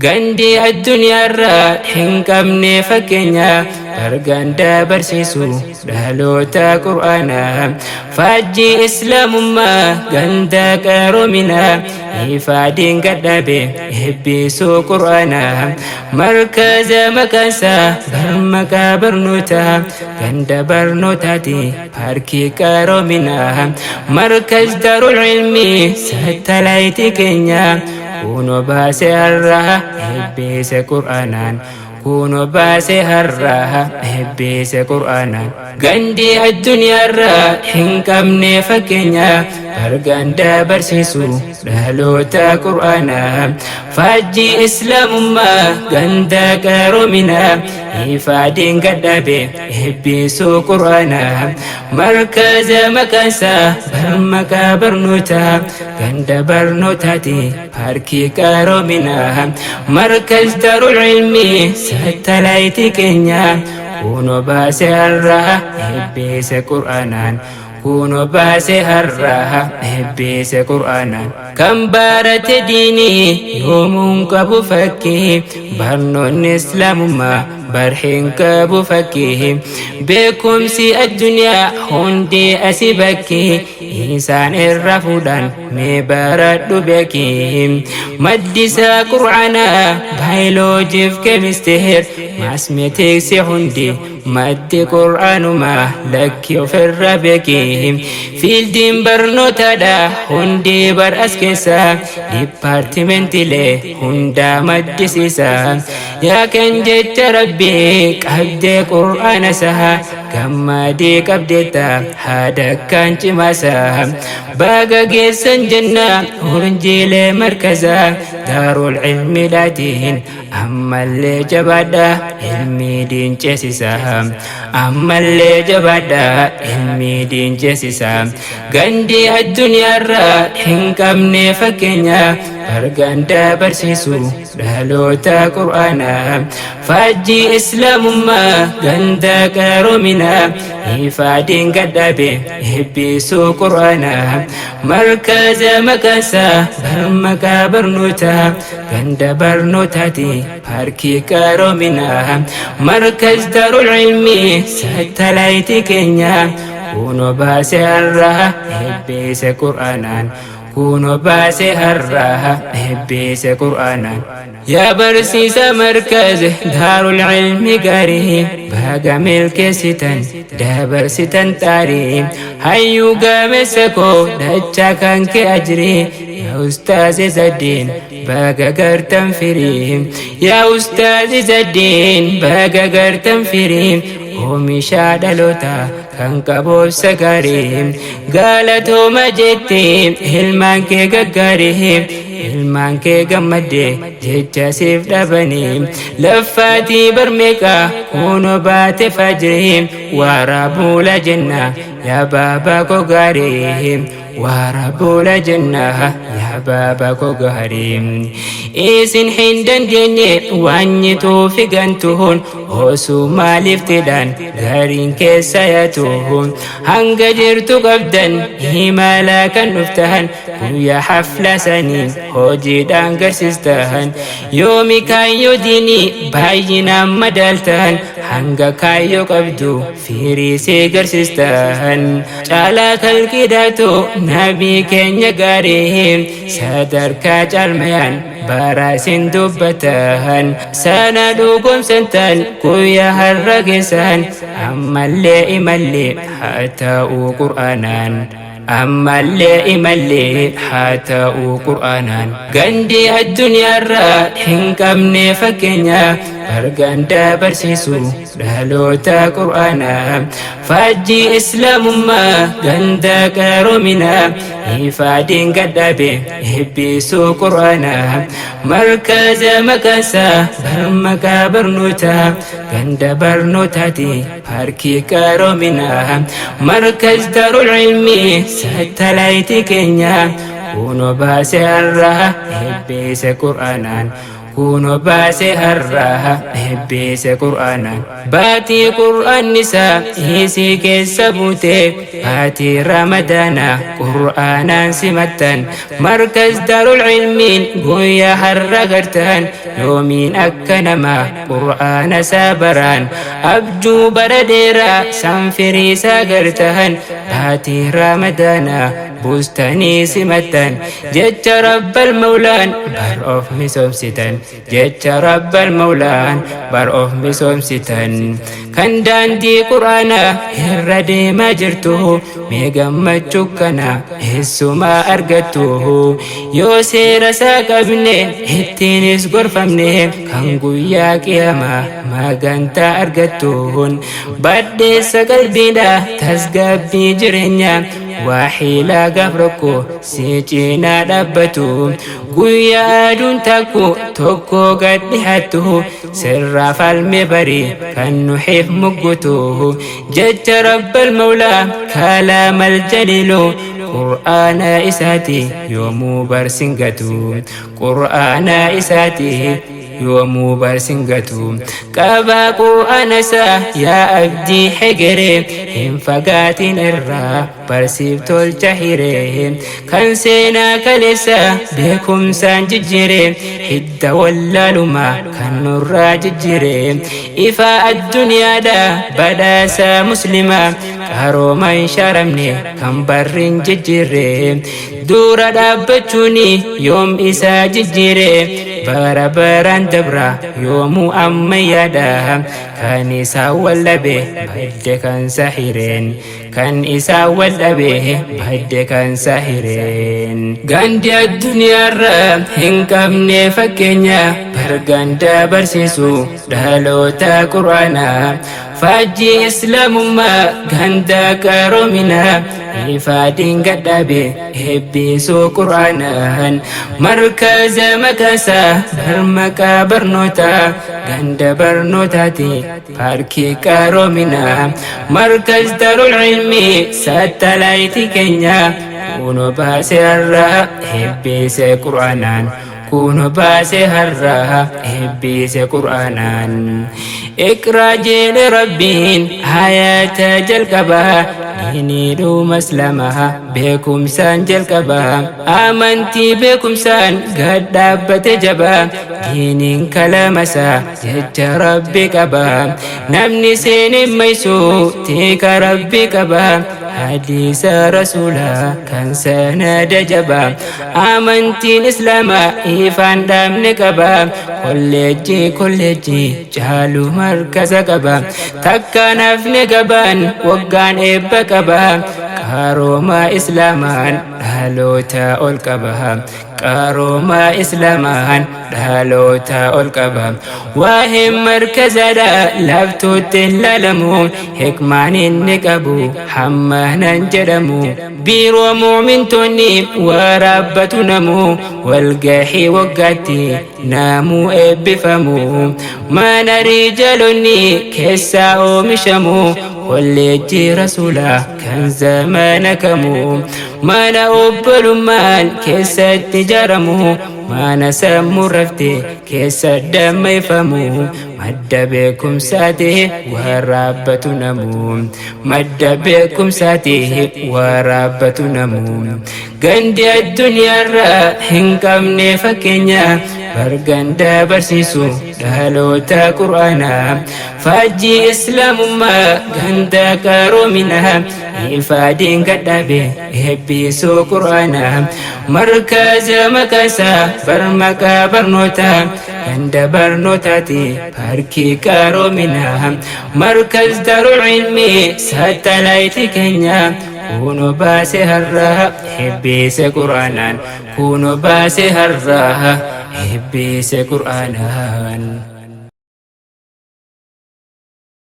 Gandi addunyaarraa hin qabne fakkeenya barganda barsiisu dhaloota qur'aanaa faajjii islaamummaa ganda qaroominaa ifaadiin gadhabe eebbisuu qur'aanaa markaza maqaansaa barmaqaa barnootaa ganda barnootaati paarkii qaroominaa markaz darul ilmii sattalaayitii keenya kunoo baase har'aa eebbise qur'aanaan kunoo baase har'aa eebbise qur'aanaan gandi addunyaarraa hin qabne fakkeenya barganda barsiisu dhaloota qur'aanaa faajjii islaamummaa ganda qaroominaa ifaadiin gadhabe eebbisuu qur'aanaa markaza maqaansaa barmaqaa barnootaa ganda barnootaati paarkii qaroominaa markaz darul ilmii sattalaayitii keenya kunoo baase har'aa eebbise qur'aanaan kunoo baase har'aa eebbise qur'aanaan kan barate diinii yoomuun qabu fakkii barnoonni islaamummaa barheen qabu fakkii beekumsi addunyaa hundi asii bakkii isaan irra fuudhan mee baradhu beekii maddisaa qur'aanaa baayoloojiif keemisteer maasmeetiksii hundi maddi qur'aanumaa lakki ofirra beekii fiildiin barnootaadha hundi bar as keessa dipaartimentiilee hundaa maddisiisa yaa kan jecha rabbii qabdee qur'aana isaa gammadii qabdeetta haadakkaan cimaasa baga geessan jenna urjiilee markazaa daarul ilmiidhaatiin ammallee jabaadha ilmii diinceessisa ammallee jabaadha ilmii diinceessisa gandi addunyaarraa hin qabne fakkeenya barganda barsiisu dhaloota qur'aanaa faajjii islaamummaa ganda qaroominaa ifaadiin gadhabe eebbisuu qur'aanaa markaza maqaansaa barmaqaa barnootaa ganda barnootaati paarkii qaroominaa markaz darul ilmii sattalaayitii keenya kunoo baase har'aa eebbise qur'aanaan kunoo baase har'aa eebbise qur'aanaan yaa barsiisa markaz daarul ilmi gaarii baga milkeessitan dabarsitan xaarii hayyuu gameessa koo dachaa kan kee ajrii yaa ustaazi zaddiin baga gartan firii yaa ustaazi zaddiin baga gartan firii oomisha dhaloota kan qaboobsa gaarii galatooma jettee ilmaan kee gaggaarii ilmaan kee gammadde jecha siif dhabanii laffaatii barmeeqa kunoo baate fajrii waara buula jenna yaa baaba koo gaarii waara buula jenna yaa baaba koo gaarii isin hin dandeenye waanyituu fi gantuun osoo maaliif tidhaan gariin keessa yaatuun hanga jirtu qabdan himala kan dhuftan guyyaa hafla sanii hojiidhaan garsiistan yoomi kaayyoo diinii baay'inaan madaaltan hanga kaayyoo qabdu firii see garsiistan caalaa kalqiidhaatu nabii keenya gaarii sadarkaa caalmayaan baraasin dubbatan sana dhugoomsantan guyyaa har'a geessan ammallee imallee haa ta'uu qur'aanaan ammallee imallee haa ta'uu qur'aanaan gandi addunyaarraa hin qabne fakkeenya barganda barsiisu dhaloota qur'aanaa faajjii islaamummaa ganda qaroominaa ifaadiin gadhabe eebbisuu qur'aanaa markaza maqaansaa barmaqaa barnootaa ganda barnootaati paarkii qaroominaa markaz darul ilmii sattalaayitii keenya kunoo baase har'aa eebbise qur'aanaan. Kunoo baase har'aa eebbiise Qur'aanaan. Baatii Qur'aannisaa isii keessa buute, baatii Ramadaanaa Qur'aanaan simattan. Markaz Daarul Ilmiin guyyaa har'a gartan, yoomiin akka namaa Qur'aana isaa baraan. Abjuu bara dheeraa san firii isaa gartan, baatii Ramadaanaa buustanii simattan. Jecha Rabbal Mawlaan bar of misoomsitan, jecha Rabbal Mawlaan bar of misoomsitan. Kan daandii Qur'aanaa irra deemaa jirtu, mee gammachuu kana eessumaa argattu? Yoo seera isaa qabne ittiinis gorfamne, kan guyyaa qiyamaa magantaa argattuun. Badheessa qalbiidha, tasgabbii jireenya, waa hiilaa gaaf rakkoo si cinaa dhaabbatu. Guyyaa aduun takku tokko gad dhihaattu, sirraa falme bari kan nuhiif muggutu. Jecha Rabbal Mawlaa kalaamal jaliilu, Qur'aana isaati yoomuu barsingatu, Qur'aana isaati yoomuu barsingatu. Qabaa Qur'aana isaa yaa abdii hegere, hin fagaatin irraa barsiif tolcha hiree. Kan seenaa kaleessa beekumsaan jijjiire, hidda wallaalumaa kan nurraa jijjiire. Ifa addunyaadha, badhaasa muslimaa, qarooman sharamne kan barrin jijjiirre. Dura dhaabbachuun yoom isaa jijjiire? Bara baraan dabra yoomuu ammayyaadha. Kan isaa wallabe badde kan sahireen, kan isaa wal dhabe badde kan sahireen. Gandi addunyaarra hin qabne fakkeenya, barganda barsiisu dhaloota Qur'aanaa. Faajjii Islaamummaa, ganda qaroominaa, ifaadiin gadhaabe eebbisuu Qur'aanaan. Markaza maqaasaa barmaqaa barnootaa, ganda barnootaati paarkii qaroominaa. Markaz Darul Ilmii sattalaayitii keenya, kunoo baase har'aa eebbise Qur'aanaan, kunoo baase har'aa eebbise Qur'aanaan. Iqraa jedhe Rabbiin hayata jalqabaa, diinii dhuma Islaamaa beekumsaan jalqabaa. Amantii beekumsaan gad dhaabbate jabaa, diiniin kalamasaa jecha Rabbi qaba. Namni seenee maysu tika Rabbi qaba, hadiisa rasuulaa kan sanada jabaa. Amantiin Islaamaa ifaan dhaabne qaba, kolleejjii kolleejjii caalu markaza qaba. Takka nafne gabaan waggaan eebba qaba, qarooma Islaamaan dhaloota ol qaba, qarooma Islaamaan dhaloota ol qaba. Waa'een markazadha laftuutti hin laalamu, hikmaan inni qabu hammanan jedhamu. Biiroo muumintoonni waraabbatu namu, walgahii waggaatti namuu eebbifamu. Mana riijaalonni keessaa oomishamu, kolleejjii rasuulaa kan zamana kamu. Mana obbolummaan keessatti ijaaramu, mana sammuu rafte keessa dammayfamu. Madda beekumsaati waraabbatu namu, madda beekumsaati waraabbatu namu. Gandi addunyaarra hin qabne fakkeenya, barganda barsiisu dhaloota Qur'aanaa. Faajjii Islaamummaa, ganda qaroominaa, ifaadiin gadhaabe eebbisuu Qur'aanaa. Markaza maqaasaa barmaqaa barnootaa, ganda barnootaati paarkii qaroominaa. Markaz Darul Ilmii sattalaayitii keenya, kunoo baase har'aa eebbise Qur'aanaan, kunoo baase har'aa eebbise Qur'aanaan.